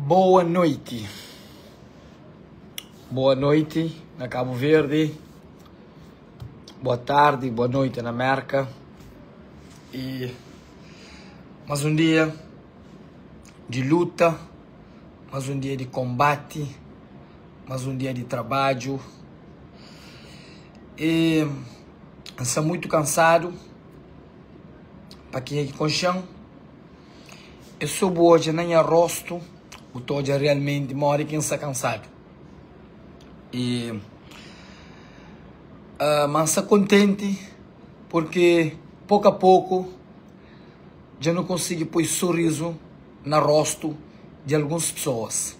Boa noite. Boa noite na Cabo Verde. Boa tarde, boa noite na América. E mais um dia de luta, mais um dia de combate, mais um dia de trabalho. E estou muito cansado. Pa kenha ki konxe-m, é so bu odja na nha rostu, bu ta odja realmenti modi ki N sta kansadu. E ma N sta kontenti purki poku a poku dja nu konsigi poi sorizu na rostu di alguns pesoas.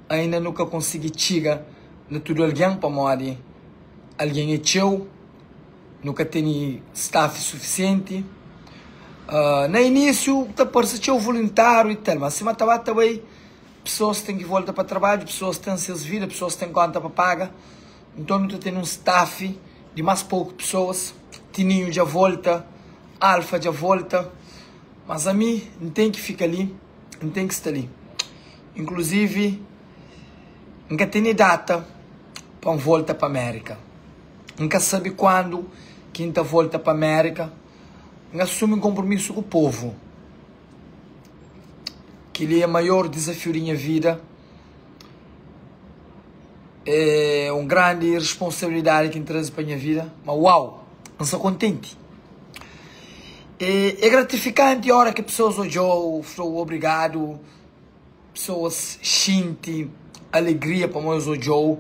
Ainda nu ka konsigi txiga na tudu algen pamodi algen é txeu. Nu ka tene staff sufisienti. Na inísiu ta parse txeu voluntáriu i tal, ma sima ta ba ta bai, pesoas ten ki volta pa trabadju, pesoas ten ses vida, pesoas ten konta pa paga. Nton nu ta tene un staff di más poku pesoas. Tininhu dja volta, Alfa dja volta, mas ami N ten ki fika li, N ten ki sta li. Inkluzivi N ka tene data pa N volta pa Mérika. N ka sabe kuandu ki N ta volta pa Mérika. N asumi un konpromisu ku povu. Kel-li é maior dizafiu di nha vida. É un grandi responsabilidadi ki N traze pa nha vida. Ma uau! N sta kontenti. É gratifikanti óra ki pesoas odja-u, fla-u obrigadu. Pesoas xinti alegria pamodi es odja-u,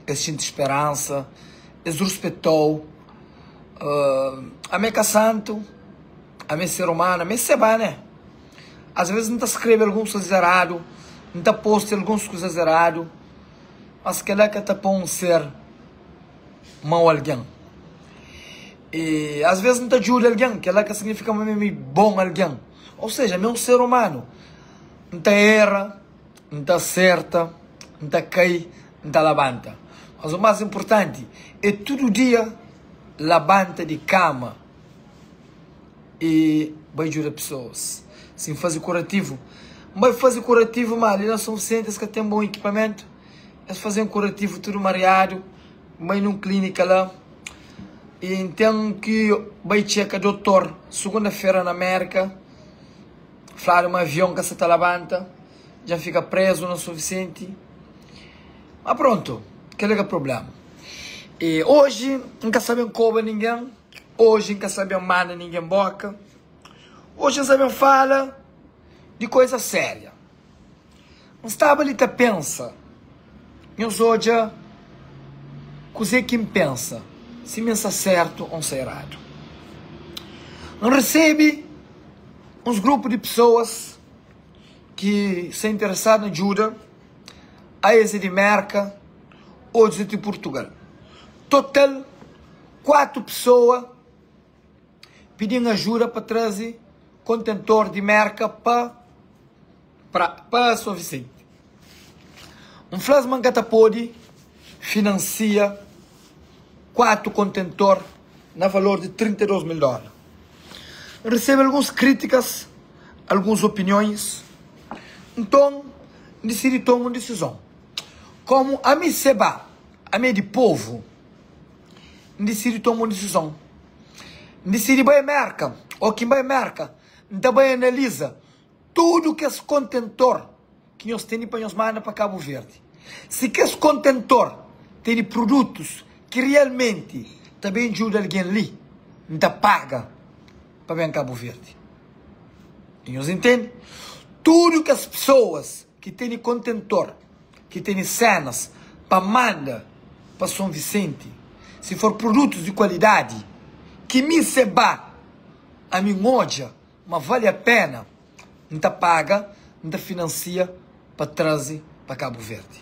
es xinti speransa, es ruspeta-u. Ami é ka santu, ami é ser umanu, ami é seba, né? Às vezes N ta skrebe alguns kuzas eradu, N ta posta alguns kuzas eradu, mas kel-la ka ta pô-m ser mau algen. I às vezes N ta djuda algen, kel-la ka signifika ma mi é bon algen. Ou seja, ami é un ser umanu. N ta era, N ta aserta, N ta kai, N ta labanta. Mas o más inportanti é tudu dia labanta di kama i bai djuda pesoas. Si N faze kurativu, N bai faze kurativu, má li na Son Visenti es ka ten bon ekipamentu. Es faze-m kurativu tudu mariadu, N bai nun klínika la i N ten ki bai txeka dotor sugunda-fera na Mérika. Fladu ma avion ka sa ta labanta, dja N fika prezu na Son Visenti. Ma prontu, kel-la ka prubléma. I oji N ka sa ben koba ningen, oji N ka sa ben manda ningen boka, oji N sa ben fala di koza séria. N staba li ta pensa, nhos odja kuzê ki N pensa, si mi N sta sértu ô N sta eradu. N resebe uns grupu di pesoas ki sta interesadu na djuda, aes é di Mérka, otus é di Purtugal. Total, 4 pesoa pidi-m ajuda pa traze kontentor di Mérka pa. Pa Son Visenti. N fla-s ma N ka ta pode finansia 4 kontentor na valor di 32 mil dóla. N resebe alguns krítikas, alguns opiniões. Nton, N disidi toma un disizon. Komu ami seba, ami é di povu, N disidi toma un disizon. N disidi bai Mérka. Ô ki N bai Mérka, N ta bai analiza Tudu kes kontentor ki nhos tene pa nhos manda pa Kabu Verdi. Si kes kontentor tene produtus ki realmenti ta ben djuda algen li, N ta paga pa ben Kabu Verdi. I nhos intende? Tudu kes pesoas ki tene kontentor, ki tene senas pa manda pa Son Visenti, si for produtus di kualidadi, ki mi se ba, ami N odja Ma vale a pena N ta paga, N ta finansia pa traze pa Kabu Verdi.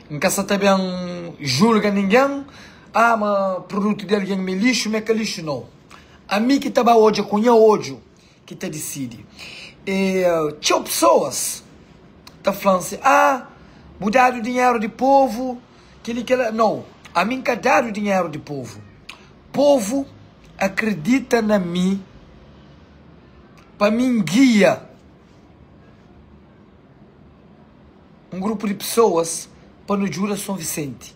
N ka sa ta ben julga ningen, ah ma produtu di algen ma é lixu, ma é ka lixu, nau. Ami ki ta ba odja ku nha odju ki ta disidi. E txeu pesoas ta fla-m si, ah bu dadu dinheru di povu, kel-li kel-la. Nau, ami N ka dadu dinheru di povu. Povu akredita na mi pa mi N gia. Un grupu di pesoas pa nu djuda Son Visenti.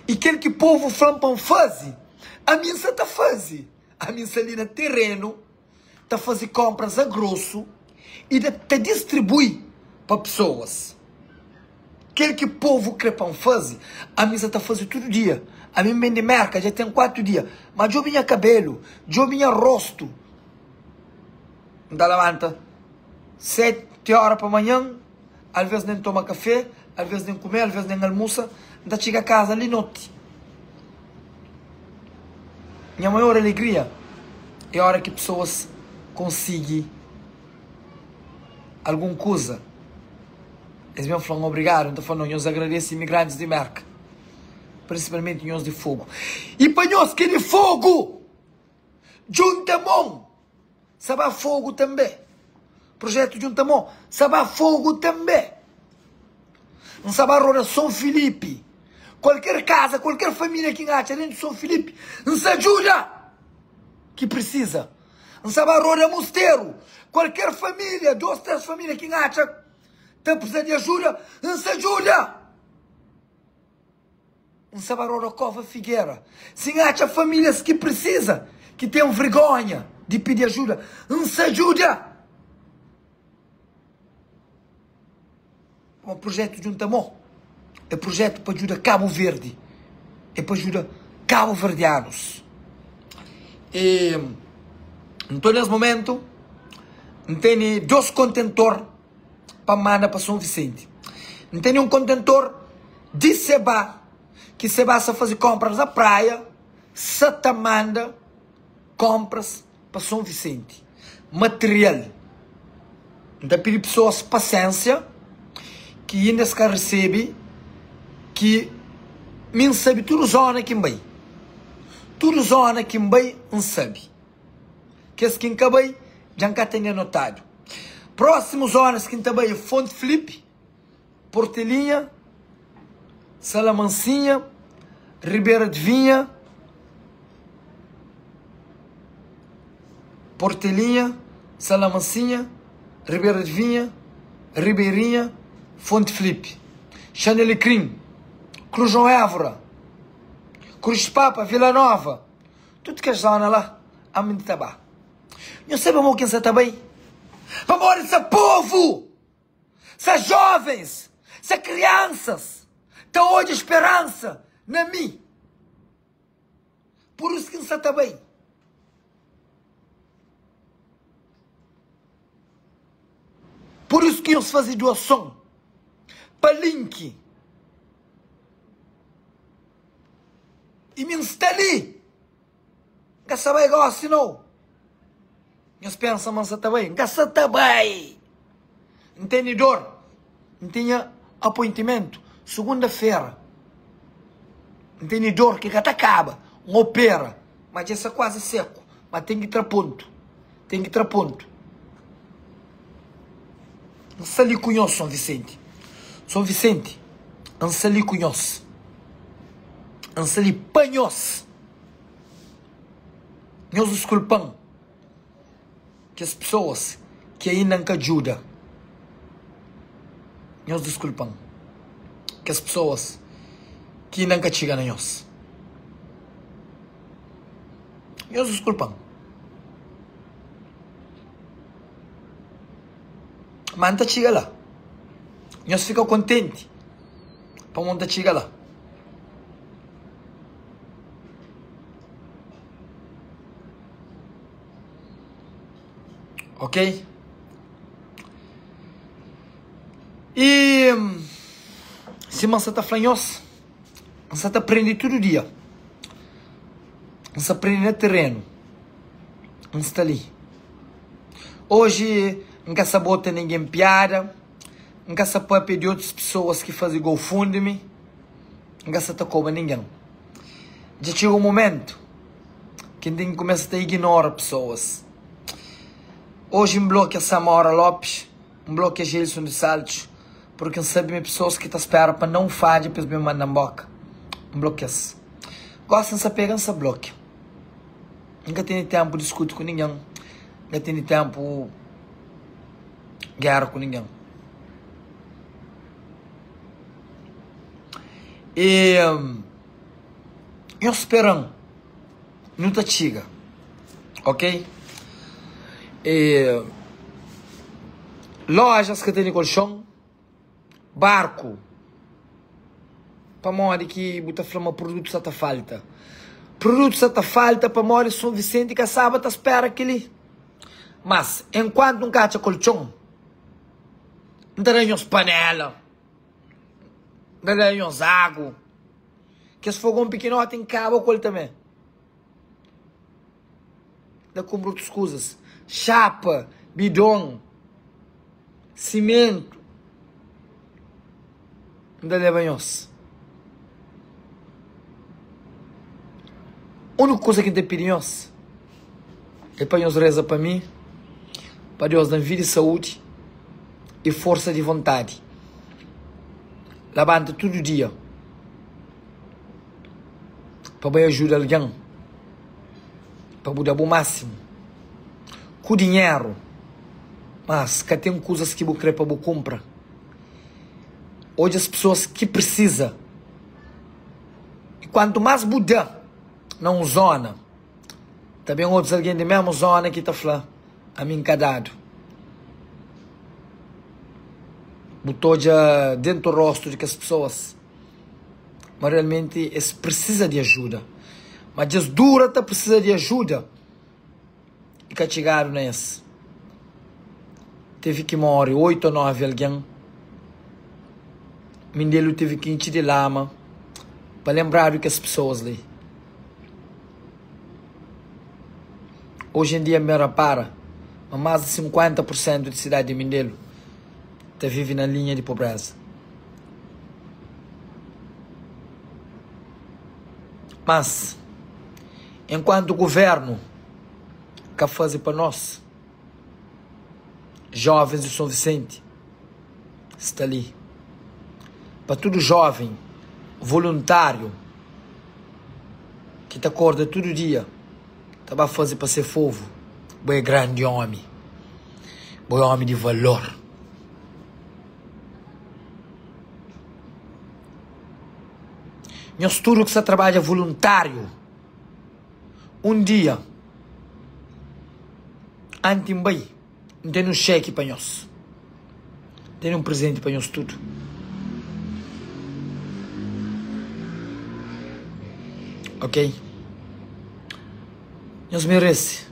I kel ki povu fla-m pa N faze, ami N sa ta faze. Ami N sta li na terenu ta faze kónpras a grosu i ta distribui pa pesoas. Kel ki povu krê pa N faze, ami N sa ta faze tudu dia. Ami N ben di Mérka dja ten kuatu dia, má djobe nha kabélu, djobe nha róstu. N ta labanta séti óra pa manhan, alvês nen toma kafé, alvês nen kume, alvês nen almusa, N ta txiga kaza li noti. Nha maior alegria é óra ki pesoas konsigi algun kuza. Es ben fla-m obrigadu, N ta fla, no, nhos agradese imigrantis di Mérka, prinsipalmenti nhos di Fogu. I pa nhos ki é di Fogu, djunta mon, sa ba Fogu tanbê. Projetu djunta mon, sa ba Fogu tanbê. N sa ba roda Son Filipi, kualker kaza, kualker família ki N atxa dentu Son Filipi, N sa djuda ki prisiza. N sa ba roda Musteru, kualker família, dos, tres família ki N atxa ta prisiza di ajuda, N sa djuda. N sa ba roda Kova Figera, si N atxa famílias ki prisiza, ki ten vergonha di pidi ajuda, N sa djuda. Pamodi projetu Djunta Mô é projetu pa djuda Kabu Verdi, é pa djuda kabuverdianus. E nton nes momentu N tene dos kontentor pa manda pa Son Visenti. N tene un kontentor di Seba, ki Seba sa faze konpras na praia, sa ta manda konpras pa Son Visenti. Material. N ta pidi pesoas pasiensia ki inda es ka resebe ki mi N sabe tudu zona ki N bai. Tudu zona ki N bai N sabe. Kes ki N ka bai dja N ka tene anotadu. Prósimu zonas ki N ta bai é Fonte Filipe. Portelinha, Salamansinha, Ribera de Vinha, Portelinha, Salamansinha, Ribera de Vinha, Ribeirinha, Fonte Felipe, Xanelecrim, Cruz João Évora, Cruz Papa, Vila Nova, tudo kes zona lá, ami N ta ba. Nho sabe mo ki N sa ta bai? Pamodi sa povu! Sa jovens, sa kriansas ta odja speransa na mi. Pur isu ki N sa ta bai. Pur isu ki nhos faze doason pa link. I mi N sta li. N ka sa bai gosi nau. Nhos pensa ma N sa ta bai? N ka sa ta bai! N tene dor, N tinha apointimentu sugunda-fera. N tene dor ki ka ta kaba, N opera, ma dja sta kuazi seku, ma ten ki tra pontu, ten ki tra pontu. N sta li ku nhos, Son Visenti. Son Visenti, N sta li ku nhos. N sta li pa nhos. Nhos diskulpa-m kes pesoas ki ainda N ka djuda. Nhos diskulpa-m kes pesoas ki inda N ka txiga na nhos. Nhos diskulpa-m. Má N ta txiga la. Nhos fika kontenti pamodi N ta txiga la. Ok? E sima N sa ta fla nhos, N sa ta prende tudu dia. N sa prende na terenu. N sta li. Oji N ka sa bota ningen piada, N ka sa papia di otus pesoas ki faze GoFundMe. N ka sa ta koba ningen. Dja txiga un momentu ki N ten ki kumesa ta iginora pesoas. Oji N blokia Samora Lopes, N blokia Geilson dos Santos, purki N sabe ma é pesoas ki ta spera pa N da un fadja pa es ben manda-m boka. N blokia-s. Gosi N sa pega N sa blokia. N ka tene tenpu diskuti ku ningen, N ka tene tenpu gera ku ningen. E nhos spera-m, nu ta txiga, ok? E lojas ka tene kolxon, barku, pamodi ki bu ta fla ma produtu sa ta falta? Produtu sa ta falta pamodi Son Visenti ka staba ta spera kel-li. Mas, enkuantu N ka atxa koltxon, N ta da nhos panela. N ta da nhos agu. Kes fogon pikinoti N kaba ku el tanbe. N ta kunpra otus kuzas, xapa, bidon, simentu. N ta leba nhos. Úniku kuza ki N ta pidi nhos é pa nhos reza pa mi, pa Deus da-m vida i saúdi i forsa di vontadi. Labanta tudu dia pa bai ajuda algen, pa bu da bu másimu ku dinheru, mas ka ten kuzas ki bu kre pa bu kunpra. Odja as pesoas ki prisiza i kuantu más bu da na un zona, ta ben otus algen di mésmu zona ki ta fla, Ami N ka dadu. Bu ta odja dentu rostu di kes pesoas ma realmenti es prisiza di ajuda, ma dja es dura ta prisiza di ajuda. I ka txigadu na es. Tevi ki móre 8 ô 9 algen. Mindelu tevi ki intxi di lama pa lenbradu kes pesoas li. Oji en dia N ben rapara ma más di 50 pur sentu di sidadi di Mindelu ta vive na linha di pobreza. Mas, enkuantu guvernu ka faze pa nos, jovens di Son Visenti sta li pa tudu joven voluntariu ki ta korda tudu dia ta ba faze pa se povu. Bo é grandi omi, bo é omi di valor. Nhos tudu ki sta trabadja voluntariu, un dia anti N bai, N tene un xeki pa nhos. N tene un prezenti pa nhos tudu. Ok? Nhos merese.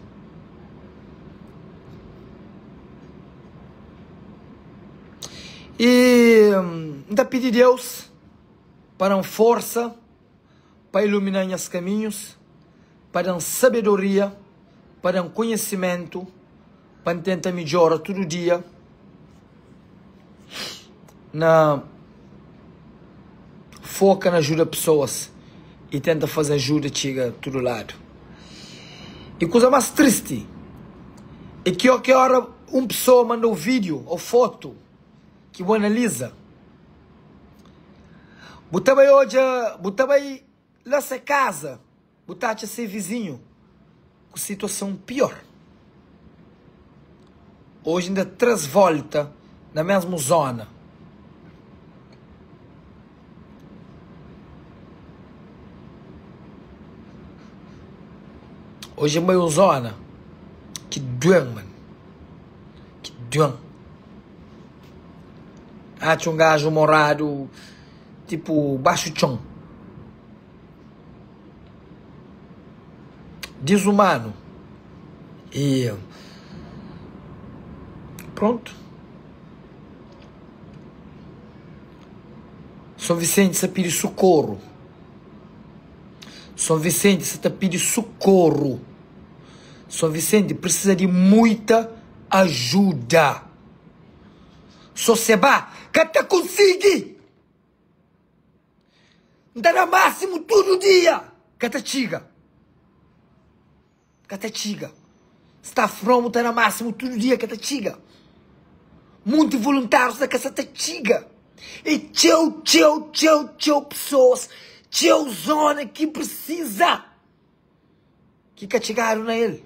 I N ta pidi Deus pa da-m forsa, pa ilumina nhas kaminhus, pa da-m sabedoria, pa da-m konhisimentu, pa N tenta midjora tudu dia na foka na ajuda pesoas i tenta faze ajuda txiga tudu ladu. I kuza más tristi é ki óki óra un pesoa manda-u vídiu ô fotu ki bu analiza, bu ta bai odja, bu ta bai la se kaza, bu ta atxa se vizinhu ku situason pior. Oji N da 3 volta na mesmu zona. Oji N bai un zona ki duen, man. Ki duen. Atxa un gaju moradu tipu baxu txon. Dizumanu. E prontu. Son Visenti sa pidi sukoru. Son Visenti sa ta pidi sukoru. Son Visenti precisa di muita ajuda. Soseba ka ta konsigi. N ta da másimu tudu dia, ka ta txiga. Ka ta txiga. Staff nobu ta da másimu tudu dia, ka ta txiga. Munti voluntárius na ka sa ta txiga. E txeu, txeu, txeu, txeu pesoas, txeu zona ki presiza. Ki ka txigadu na el.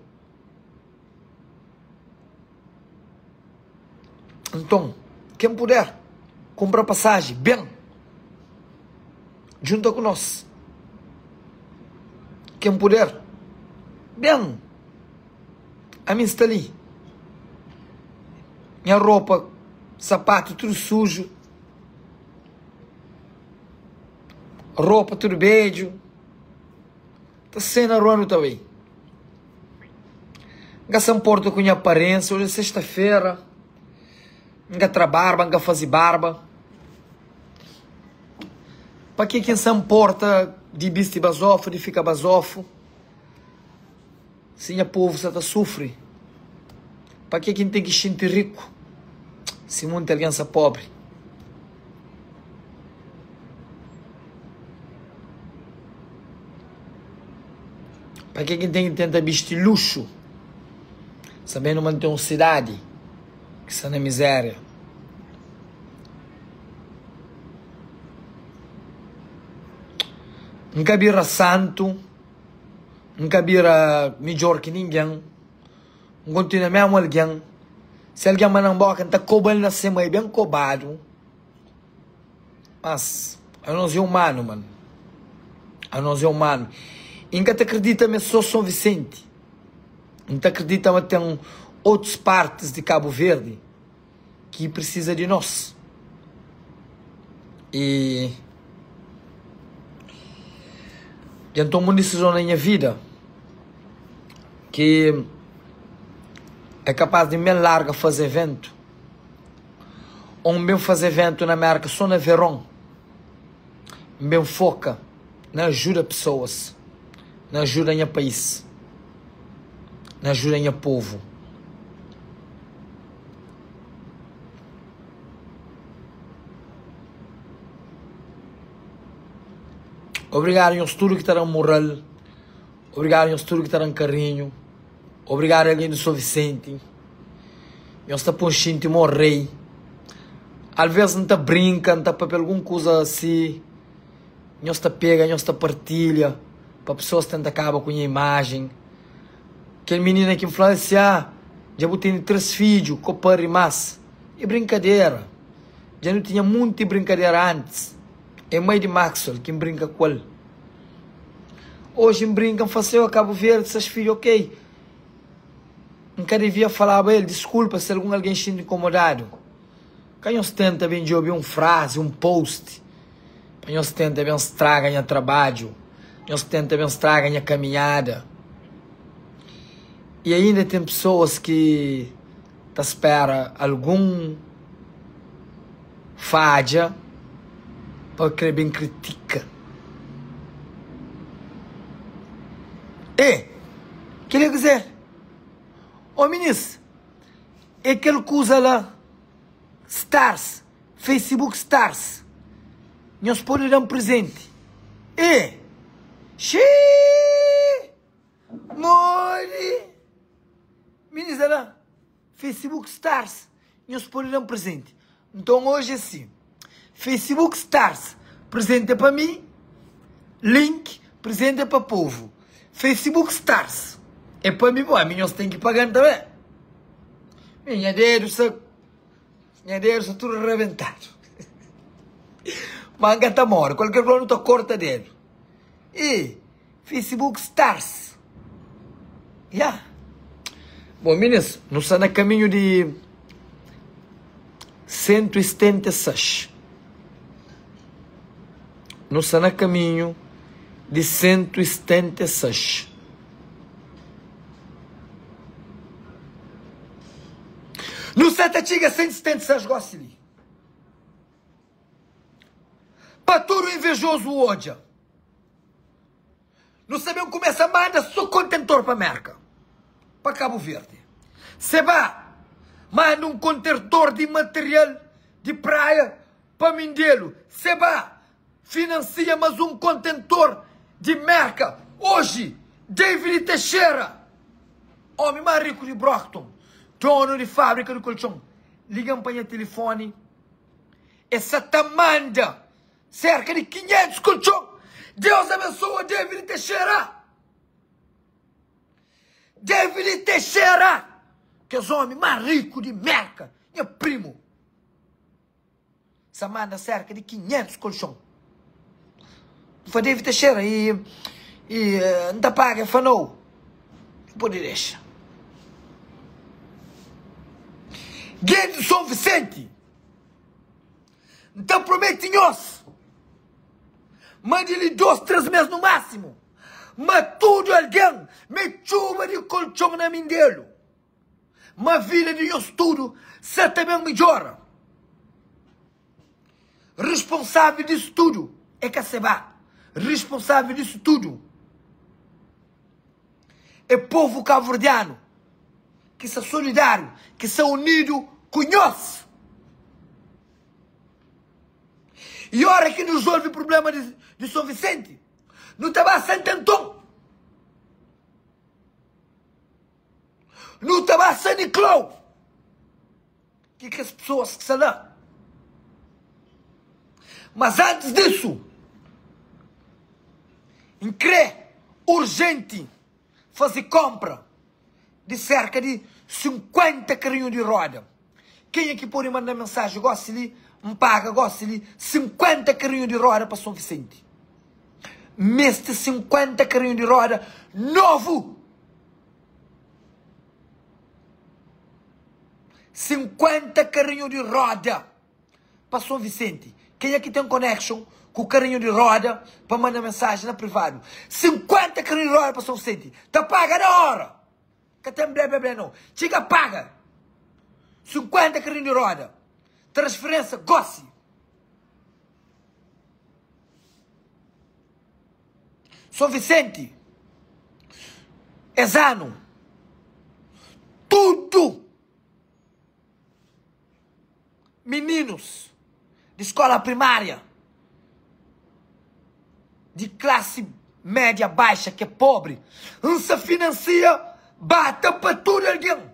Nton, ken puder, kunpra pasaji, ben! Djunta ku nos. Ken puder, ben. Ami N sta li. Nha ropa, sapatu tudu suju. Ropa tudu bedju. Ta sai na rua nu ta bai. N ka sa nporta ku nha aparensia, oji é sexta-fera. N ka tra barba, N ka faze barba. Pa ke ki N sa nporta di bisti bazofu, di fika bazofu, si nha povu sa ta sufri? Pa ke ki N ten ki xinti riku si munti algen sa pobri? Pa ke ki N ten ki tenta bisti luxu, sabendu ma N ten un sidadi ki sta na mizéria? N ka bira santu, N ka bira midjór ki ningen, N kontinua mésmu algen. Si algen manda-m bóka, N ta koba-l na se mai ben kobadu. Mas, anos é umanu, mano. Anos é umanu. I N ka ta kridita ma é sô Son Visenti. N ta kridita ma ten otus partis di Kabu Verdi ki prisiza di nos. I dja N toma un disizon na nha vida ki é kapaz di N ben larga faze eventu ô N ben faze eventu na Merka sô na veron. N ben foka na ajuda pesoas, na ajuda nha país, na ajuda nha povu. Obrigadu nhos tudu ki ta da-m mural, obrigadu nhos tudu ki ta da-m karinhu, obrigadu algen di São Vicente, nhos ta pô-m xinti mo rei. Alvês N ta brinka, N ta papia algun kuza asi. Nhos ta pega, nhos ta partilha pa pesoas tenta kaba ku nha imajen. Kel minina ki N fla si, ah, dja bu tene 3 fidju, ko pari más. É brinkadera. Dja nu tinha munti brinkadera antis. É mai di Maxwell ki N brinka ku el. Oji N brinka, N fla si, oh, Kabu Verdi, ses fidju, ok. N ka devia falaba el, diskulpa si algun algen xinti inkomodadu. Ka nhos tenta ben djobe un frazi, un post, pa nhos tenta ben straga nha trabadju, nhos tenta ben straga nha kaminhada. I ainda ten pesoas ki ta spera algun fadja pa kre ben kritika. E, kel-li é kuzê? Ô minis, é kel kuza la. Stars, Facebook Stars Nhos pode da-m prezenti E! Xii! Modi! Minis da la Facebook Stars Nhos pode da-m prezenti Nton oji é si Facebook Stars Prezenti é pa mi Link Prezenti é pa povu Facebook Stars É pa mi, bo ami nhos ten ki paga-m tanbe Mi nha dedu sta Nha dedu sta tudu rabentadu. Ma N ka ta móre. Kualker kuza nu ta korta dedu. I Facebook stars. Ya. Bon, minis, nu sta na kaminhu di 176. Nu sta na kaminhu di 176. Nu sta ta txiga 176 gosi li. Pa tudu invejozu odja. Nu sta ben kumesa manda so kontentor pa Merka, pa Kabu Verdi. Seba manda un kontentor di material di praia pa Mindelu. Seba Finansia mas un kontentor di Merka oji, David Teixeira, omi mas riku di Brockton, donu di fabrika di koltxon, liga-m pa nha tilifoni, e sa ta manda serka di 500 koltxon. Deus abensoa David Teixeira! David Teixeira, kes omi mas riku di Merka, nha primu. Sa manda serka di 500 kolxon. N fla David Teixeira i i N ta paga. El fla nou, nu pode dexa. Gente di São Vicente, N ta promete nhos ma di li dos, tres mes no máximo, ma tudu algen me txuba di koltxon na Mindelo. Ma vida di nhos tudu sa ta ben midjora. Responsável disso tudo é ka Seba. Responsável disso tudo é povo cabo-verdiano ki sta solidário, ki sta unido ku nhos. E ora ki nu resolve problema di, di São Vicente, nu ta ba Santo Antão. Nu ta ba San Nicolau. Ki kes pesoas ki sta la. Mas antis disu, N kre urjenti faze konpra di serka di 50 karinhu di roda. Kenha ki pode manda mensaji gosi li, N paga gosi li 50 karinhu di roda pa Son Visenti. N meste 50 karinhu di roda novu! 50 karinhu di roda pa Son Visenti. Kenha ki ten connection ku karinhu di roda pa manda mensagem na privadu. 50 karinhu di roda pa Son Visenti. Ta paga na hora. Ka ten ble ble ble no. Txiga paga. 50 karinhu di roda. Transferência gosi. Son Vicente, es anu, tudu mininus di skola primária, di klasi média baixa ki é pobri, N sa finansia bata pa tudu algen.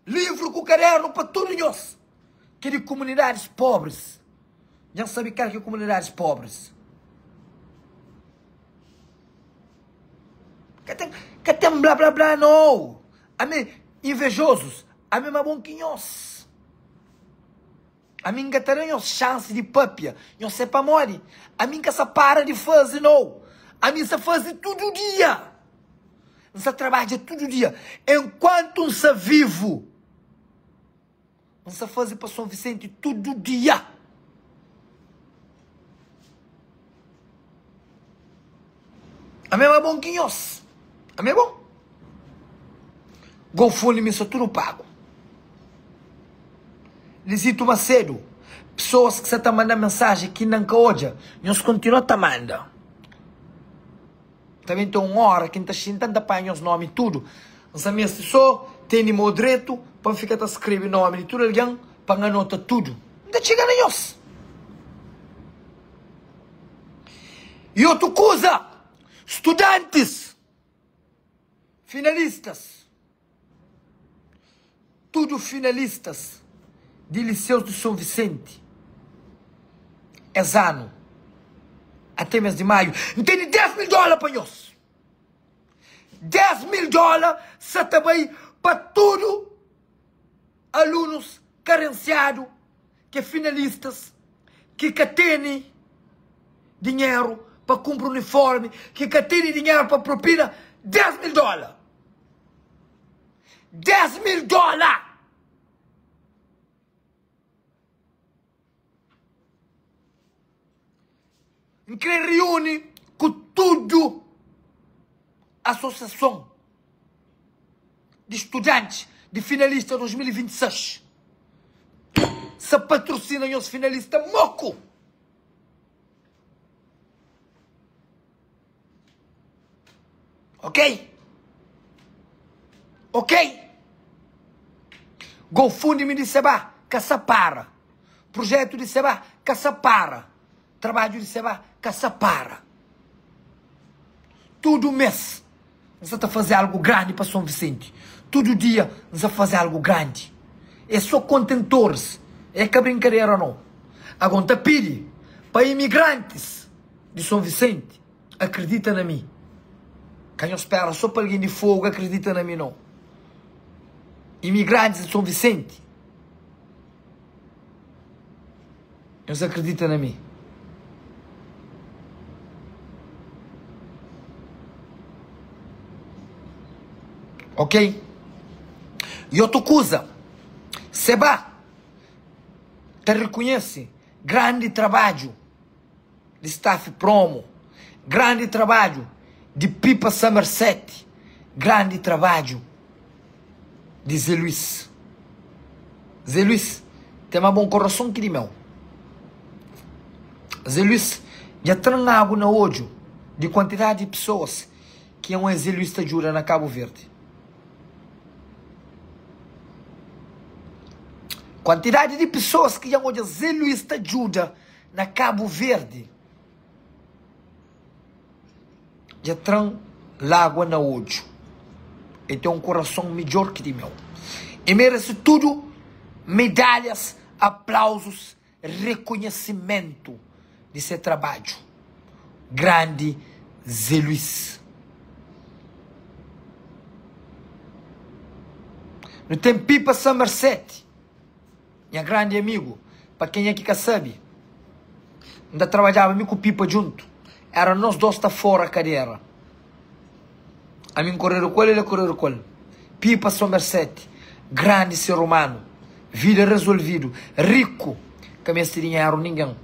Livru ku kadernu pa tudu nhos ki di kumunidadis pobris. Dja N sabe kal ki é kumunidadis pobris. Ka ten, ka ten bla bla bla nou. Ami, invejozus, ami ma bon ki nhos. Ami N ka ta da nhos xansi di papia. Nhos se pamodi? Ami N ka sa para di faze nou. Ami N sa faze tudu dia. N sa trabadja tudu dia. Enkuantu N sa vivu, N sa faze pa Son Visenti tudu dia. Ami é más bon ki nhos. Ami é bon. GoFundMe sta tudu pagu. Lizito Macedo, pesoas ki sa ta manda mensajen ki inda N ka odja, nhos kontinua ta manda. Ta ben ten un óra ki N ta xinta, N ta panha nhos nómi tudu. N sta meste sô tene mô dretu pa N fika ta skrebe nómi di tudu algen pa N anota tudu. N ta txiga na nhos. I otu kuza, studantis, finalistas. Tudu finalistas di Liseus di Son Visenti es anu ate mes di Maiu N tene 10 mil dola pa nhos. 10 mil dola sa ta bai pa tudu alunus karensiadu ki é finalistas ki ka tene dinheru pa kunpra uniformi, ki ka tene dinheru pa propina 10 mil dola. 10 mil dóla! N kre riuni ku tudu asosiason di studantis di finalista 2026. Sa patrosina nhos finalista moku! Ok? Ok? GoFundMe di Seba ka sa para. Projetu di Seba ka sa para. Trabadju di Seba ka sa para. Tudu mes N sa ta faze algu grandi pa Son Visenti. Tudu dia N sa faze algu grandi. É so kontentoris, é ka brinkadera no. Ago N ta pidi pa imigrantis di Son Visenti akredita na mi. Ka nhos spera so pa algen di Fogu akredita na mi no. Imigrantis di Son Visenti, nhos akredita na mi. Ok? I otu kuza, Seba ta rekonhese grandi trabadju di staff promo, grandi trabadju di Pipa Somerset, grandi trabadju di Zé Luís. Zé Luís ten ma bon korason ki di meu. Zé Luís dja tra-m agu na odju di kuantidadi di pesoas ki un Zé Luís ta djuda na Kabu Verdi. Kuantidadi di pesoas ki dja N odja Zé Luís ta djuda na Kabu Verdi dja tra-m lágua na odju. El ten un kurason midjór ki di meu. E merese tudu medalhas, aplauzus, rekonhesimentu di se trabadju. Grandi Zé Luís. Nu ten Pipa Somerset. Nha grandi amigu, pa kenha ki ka sabe, N ta trabadjaba mi ku Pipa djuntu. Éra nos dos ta fora kadera. Ami N koredu ku el, el é koredu ku el. Pipa Somerset, grandi ser umanu, vida rezolvidu, riku, ka meste dinheru ningen,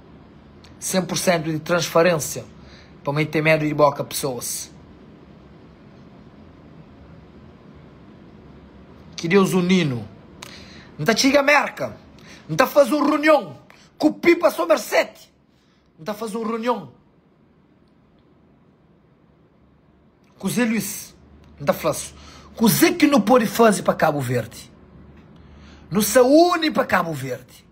100 pur sentu di transfarensia, pamodi el ten medu di boka pesoas. Ki Deus uni-nu. N ta txiga Merka, N ta faze un runion ku Pipa Somerset. N ta faze un runion ku Zé Luis. N ta fla-s kuzê ki nu pode faze pa Kabu Verdi. Nu sa uni pa Kabu Verdi.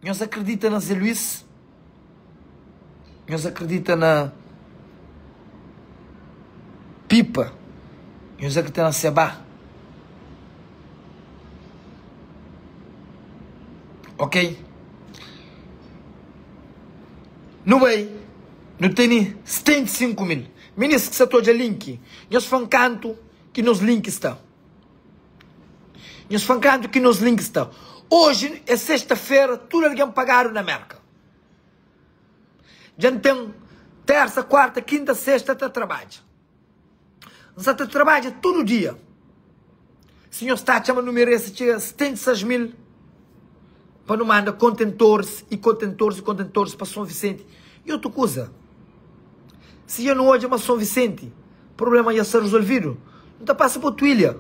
Nhos akredita na Zé Luís? Nhos akredita na Pipa? Nhos akredita na Sebá? Ok? Nu bai, nu tene 75 mil. Minis ki sa ta odja link, nhos fla-m kantu ki nos link sta. Nhos fla-m kantu ki nos link sta. Oji é sexta-fera, tudu algen pagadu na Merka. Dja N ten tersa, kuarta, kinta, sexta ta trabadja. N sa ta trabadja tudu dia. Si nhos ta atxa ma nu merese txiga 76 mil pa nu manda kontentoris i kontentoris i kontentoris pa Son Visenti. I otu kuza, si dja nu odja ma Son Visenti Problema dja sta rezolvidu. Nu ta pasa pa otu ilha.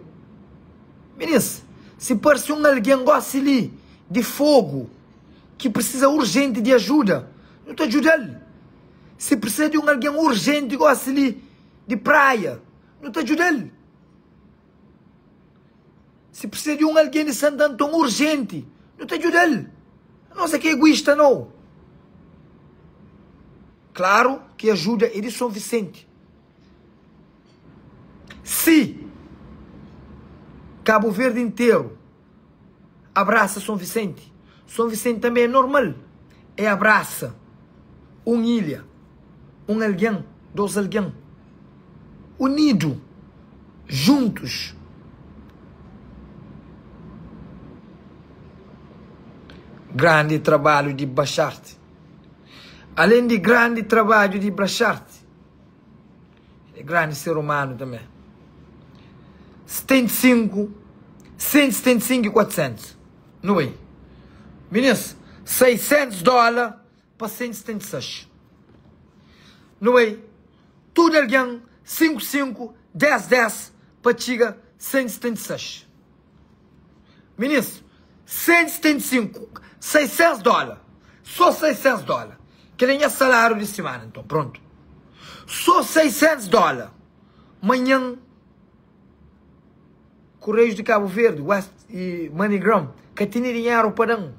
Minis, si parse un algen gósi li di Fogu ki prisiza urjenti di ajuda, nu ta djuda-l. Si prisiza di un algen urjenti gósi li di Praia, nu ta djuda-l. Si prisiza di un algen di Santu Anton urjenti, nu ta djuda-l. Nos é ka eguista, nau. Klaru ki ajuda é di Son Visenti. Si Kabu Verdi interu abrasa Son Visenti, Son Visenti tanbe é normal é abrasa un ilha, un algen, dos algen, unidu, juntus. Grandi trabalhu di Baxarti. Alén di grandi trabadju di Brashart, el é grandi ser umanu tanbê. 75, 175 y 400. Nu bai. Minis, 600 dóla pa 176. Nu bai. Tudu algen, 5, 5, 10, 10 pa txiga 176. Minis, 175, 600 dóla, sô 600 dóla. Kel-li é nha saláriu di simana, nton, prontu. Sô 600 dóla. Manhan, Correios de Cabo Verde, West e MoneyGram, ka tene dinheru pa da-m.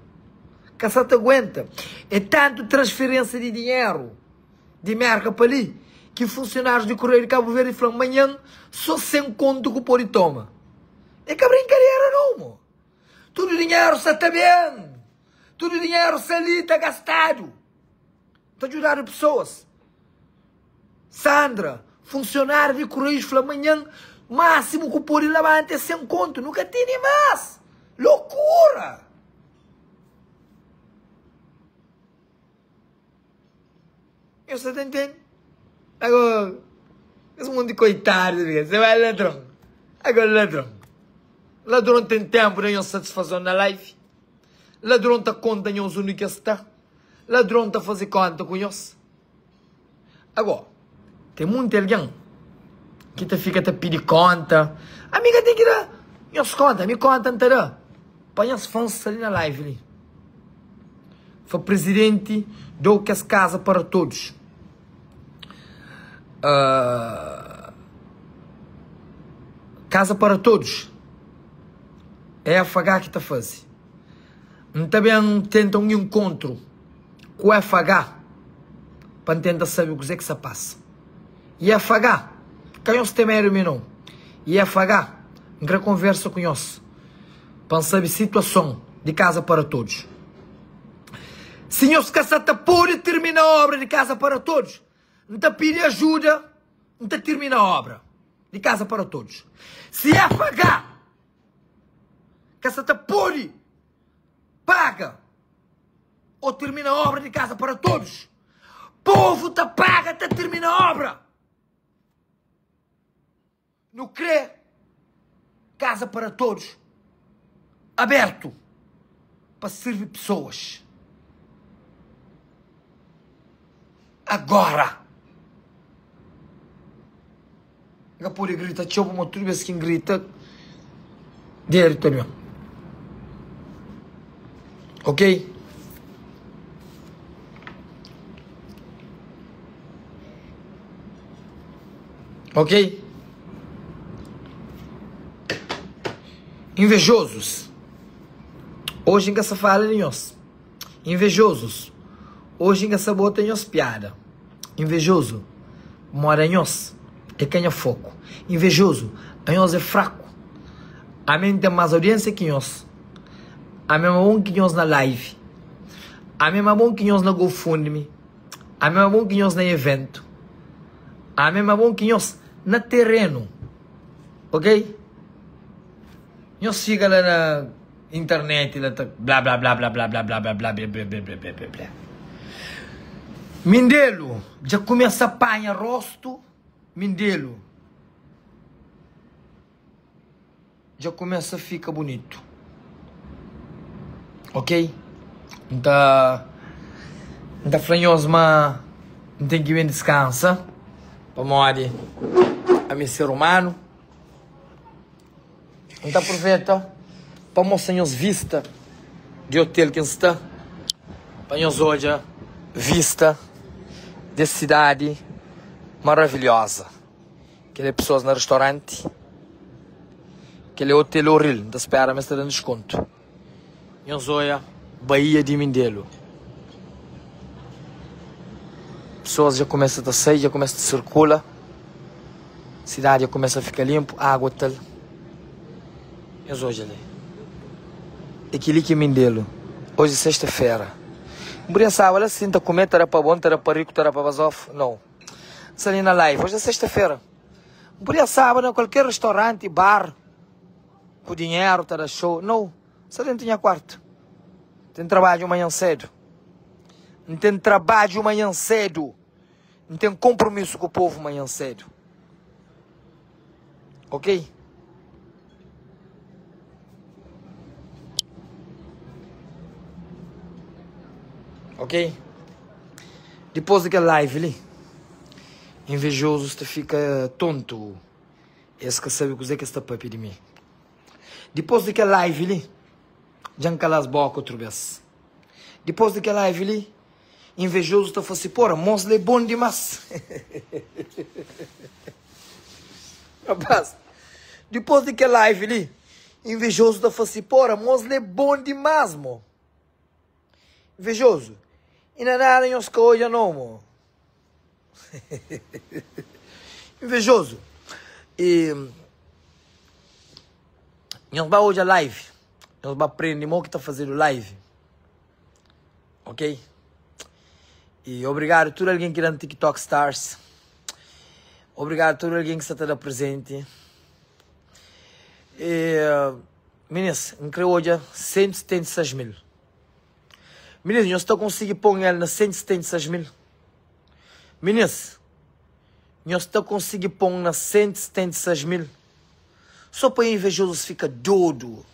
Ka sa ta aguenta. É tantu transferênsia di dinheru di Merka pa li, ki funsionárius di Correio de Cabo Verde fla-m, manhan, sô 100 kontu ku pode toma. É ka brinkadera nau mo. Tudu dinheru sa ta ben. Tudu dinheru sa li ta gastadu. Ta djudadu pesoas. Sandra, funsionária di Correios fla manhan másimu ku pode labanta é 100 kontu. Nu ka tene más. Lokura! Nhos sa ta intende? Agora, es monti koitadu, você vai ladrão. Agora ladrão. Ladrão tem tempo de nhos satisfação na live. Ladrão ta conta nhos onde que está. Ladrão ta fazer conta com nhos. Agora, tem muito alguém que ta fica ta pedir conta. Amiga tem que dar nhos conta, me conta não tá dá. Pa nhos fãs ali na live ali. Foi presidente do que as casa para todos. Casa para todos é FH que ta faze. N ta ben tenta um encontro ku FH pa N tenta sabe kuzê ki sa pasa. E FH, ka nhos ten medu mi não. E FH, N kre konversa ku nhos pa N sabe situason di Casa para Todos. Si nhos ka sa ta pode tirmina obra di Casa para Todos, N ta pidi ajuda, N ta tirmina obra di Casa para Todos. Si FH ka sa ta pode paga ou tirmina obra di Casa para Todos, povu ta paga ta tirmina obra. Nu kre Casa para Todos abertu pa sirvi pesoas. Agora! N ka pode grita txeu pamodi tudu bes ki N grita dedu ta ben. Ok? Ok? Invejosos. Hoje N ka sa fala di nhos. Invejosos. Hoje N ka sa bota nhos piada. Invejoso. Pamodi anhos é ka nha foku. Invejoso. Anhos é fraku. Ami N ten más audiênsia ki nhos. Ami é más bon ki nhos na live. Ami é más bon ki nhos na GoFundMe. Ami é más bon ki nhos na eventu. Ami é más bon ki nhos na terenu. Ok? Nhos fika la na internet la ta bla bla bla bla bla bla bla bla bla bla bla bla bla bla bla. Mindelo dja kumesa panha rostu Mindelo dja kumesa fika bunitu. Ok? N ta N ta fla nhos ma N ten ki ben diskansa pamodi ami é ser umanu. N ta aproveta pa mostra nhos vista di hotel ki N sta, pa nhos odja vista des sidadi maravilhosa. Kel é pesoas na restauranti, kel é hotel Oril, N ta spera ma es ta da-m diskontu. Nhos oia Baía di Mindelo. Pesoas dja kumesa ta sai, dja kumesa ta sirkula. Sidadi dja kumesa fika linpu, água ta l. Nhos odja li. É kel-li ki é Mindelo. Oji é sexta-fera. N podia staba la sin ta kume, ta da pa bon, ta da pa riku, ta da pa bazofu. Nau. N sta li na live. Oji é sexta-fera. N podia staba na kualker restauranti, bar. Ku dinheru ta da show. No, sta dentu nha kuartu. Ten trabadju manhan sedu. N ten trabadju manhan sedu. N ten kompromisu ku povu manhan sedu. Ok? Ok? Dipôs di kel live li, invejosus ta fika tontu. Es ka sabe kuzê ki es ta papia di mi. Dipôs di kel live li, dja N kala-s bóka otu bês. Dipôs di kel live li, invejozu ta fla si, Pora, môs la é bon dimás! Rapaz, dipôs di kel live li, invejozu ta fla si, Pora, môs la é bon dimás, mô! Invejozu, inda nada nhos ka odja nau, mô! Invejoso. E nhos ba odja live. Nhos ba prende mo ki ta fazedu live. Ok? E obrigado tudo alguém que dá TikTok Stars. Obrigado tudo alguém que está ta da presente. E meninas, N kre odja 176 mil. Meninas, nhos ta konsigi pon el na 176 mil? Minis. Nhos ta konsigi pon na 176 mil? So pa invejosos fika dodu.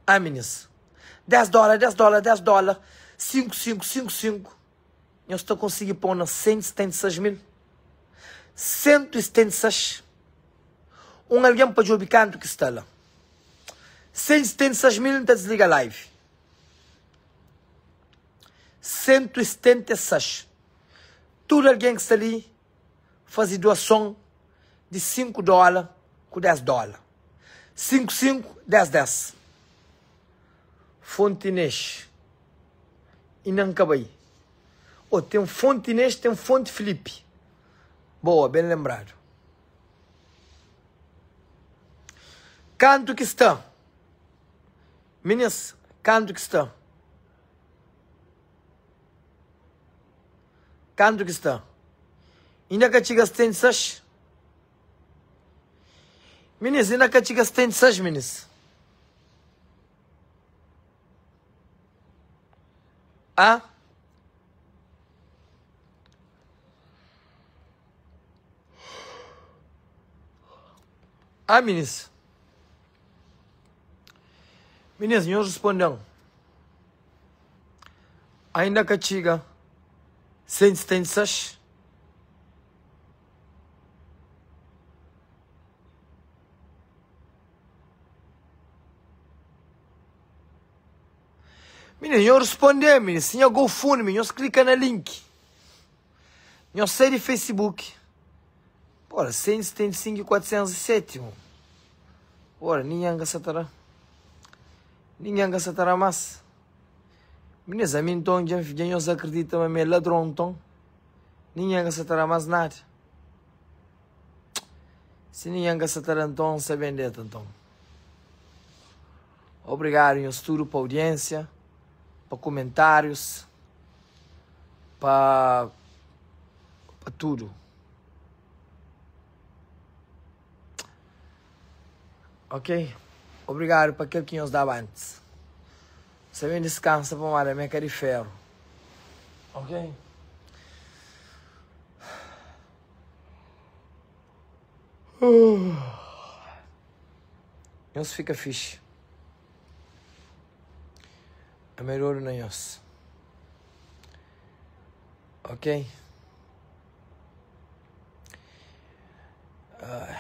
Ah minis. 10 dólar, 10 dólar, 10 dólar, 5, 5, 5, 5. Nhos ta konsigi pon na 176 mil? 176. Un algen pa djobe kantu ki sta la. 176 mil N ta desliga live. 176. Tudu algen ki sta li faze doason di 5 dóla ku 10 dóla. 5, 5, 10, 10. Fonte Inês. Inda N ka bai. Oh, ten Fonte Inês, ten Fonte Filipe. Boa, ben lenbradu. Kantu ki sta? Minis, kantu ki sta? Kantu ki sta? Inda ka txiga 76? Minis, inda ka txiga 76, minis. Ah? Ah, minis. Minis, nhos responde-m. Ainda ka txiga 176? Minis, nhos responde-m, minis. Si nha GoFundMe, nhos klika na link. Nhos sai di Facebook. Bora, 175 e 407, mo. Bora, ninguém ka sa ta da. Ninguém ka sa ta da mas. Minis, ami nton, dja, dja nhos akredita ma mi é ladron nton. Ninguém ka sa ta da mas nada. Si ninguém ka sa ta da nton, sa bendeta nton. Obrigado nhos tudo pa audiência, pa comentários, pa pa tudo. Ok? Obrigado pa kel ki nhos daba antes. Sa ben descansa pamodi ami é ka di ferro. Ok? Nhos fika fixi. Ami é dodu na nhos. Ok? Ai.